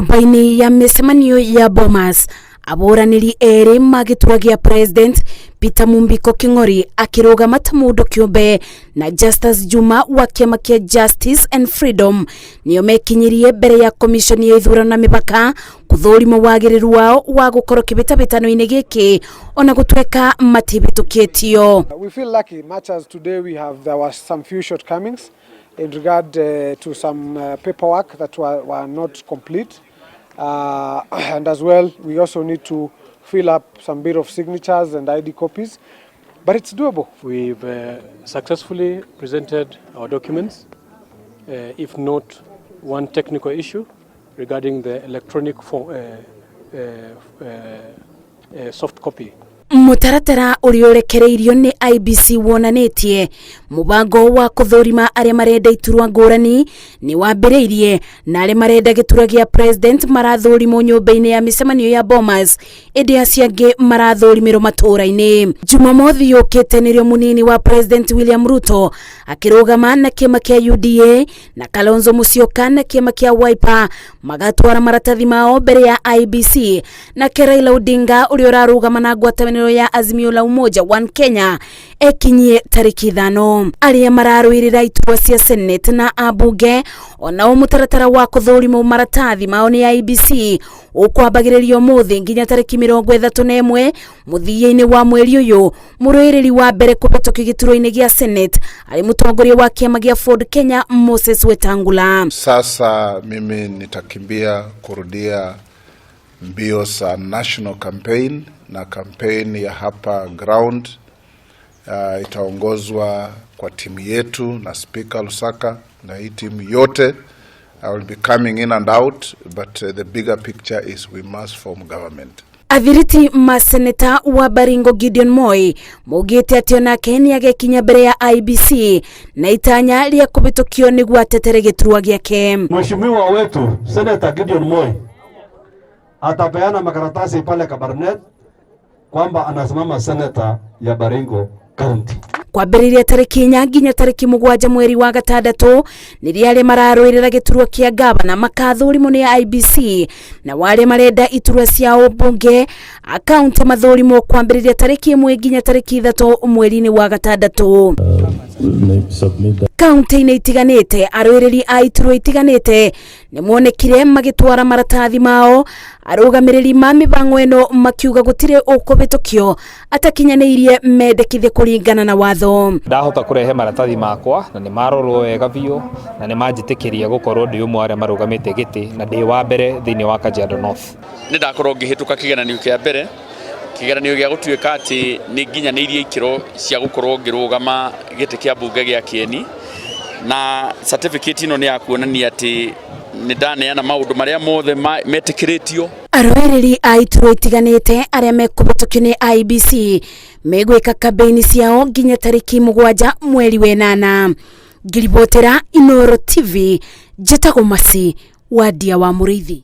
Nyũmba-inĩ ya mĩcemanio ya Bomas, abũranĩri erĩ ma gĩturwa gĩa president Peter Mumbiko King'ori akĩrũgama ta mũndũ kĩũmbe na Justus Juma wa kĩama kĩa Justice and Freedom nĩo mekinyirie mbere ya komishoni ya ithurano na mĩbaka kũthũrima wagĩrĩru wao wa gũkorwo kĩbĩtabĩtano-inĩ gĩkĩ ona gũtuĩka matibĩtũkĩtio. We feel lucky, much as today we have, there was some few shortcomings in regard to some paperwork that were not complete. And as well, we also need to fill up some bit of signatures and ID copies, but it's doable. We've successfully presented our documents, if not one technical issue regarding the electronic form, soft copy. Mũtaratara ũrĩa ũrekereirio nĩ IEBC wonanĩtie mũbango wa kũthũrima arĩa marenda iturwa ngũrani nĩ wambĩrĩirie na arĩa marenda gĩturwa gĩa president marathũrimwo nyũmba-inĩ ya mĩcemanio ya Bomas, ĩndĩ acio angĩ marathũrimĩrwo matũũra-inĩ. Jumamothi yũkĩte nĩrĩo mũnini wa president William Ruto akĩrũgama na kĩama kĩa UDA na Kalonzo Musyoka na kĩama kĩa Wiper magatwara maratathi mao mbere ya IEBC, nake Raila Odinga ũrĩa ũrarũgama na ngwatanĩro ya Azimio la Umoja One Kenya ekinyie tarĩki 5. Arĩa mararũĩrĩra iturwa cia Senate na ambunge onao mũtaratara wa kũthũrimwo maratathi mao nĩ IEBC ũkwambagĩrĩrio ũmũthĩ nginya tarĩki 31 mũthia-inĩ wa mweri ũyũ. Mũrũĩrĩri wa mbere kũhetũkio gĩturwa-inĩ gĩa Senate arĩ mũtongoria wa kĩama gĩa Ford Kenya Moses Wetangula. Sasa mimi nitakimbia kurudia mbio za national campaign na campaign ya hapa ground itaongozwa kwa timu yetu na Speaker Lusaka na hii timu yote. I will be coming in and out, but the bigger picture is we must form government. Athiriti ma seneta wa Baringo Gideon Moi maugĩte atĩ onake nĩ agekinya mbere ya IEBC na itanya rĩa kũhĩtũkio nĩguo atetere gĩturwa gĩake. Mheshimiwa wetu Senator Gideon Moi atapeana makaratasi pale Kabarnet kwamba anasimama seneta ya Baringo County. Kwambĩrĩria tarĩki 4 nginya tarĩki 7 mweri wa gatandatũ nĩrĩo arĩa mararũĩrĩra gĩturwa kĩa gavana makathũrimwo nĩ IEBC, na warĩa marenda iturwa cia ũmbunge akaunti mathũrimwo kwambĩrĩria tarĩki 1 nginya tarĩki 3 mweri-inĩ wa gatandatũ. Kaunti-inĩ itiganĩte, arũĩrĩri a iturwa itiganĩte nĩ monekire magĩtwara maratathi mao, arũgamĩrĩri ma mĩbango ĩno makiuga gũtirĩ ũkũhĩtũkio atakinyanĩirie mendekithia kũringana na watho. Ndahota kũrehe maratathi makwa na nĩ marorwo wega biũ na nĩ manjĩtĩkĩria gũkorwo ndĩ ũmwe arĩa marũgamĩte gĩtĩ na ndĩ wa mbere thĩinĩ wa Kajiado North. Nĩ ndakorwo ngĩhĩtũka kĩgeranio kĩa mbere, kĩgeranio gĩa gũtuĩka atĩ nĩ nginyanĩirie ikĩro cia gũkorwo ngĩrũgama gĩtĩ kĩa mbunge gĩa Kĩeni, na certificate ĩno nĩ ya kuonania atĩ nĩ ndaneana maũndũ marĩa mothe metĩkĩrĩtio. Arũĩrĩri a iturwa itiganĩte arĩa mekũhĩtũkio nĩ IEBC megwĩka kambĩini ciao nginya tarĩki 7 mweri wenana. Ngiribotera Inooro TV, njĩtagwo Masi Wandia wa Mũrĩithi.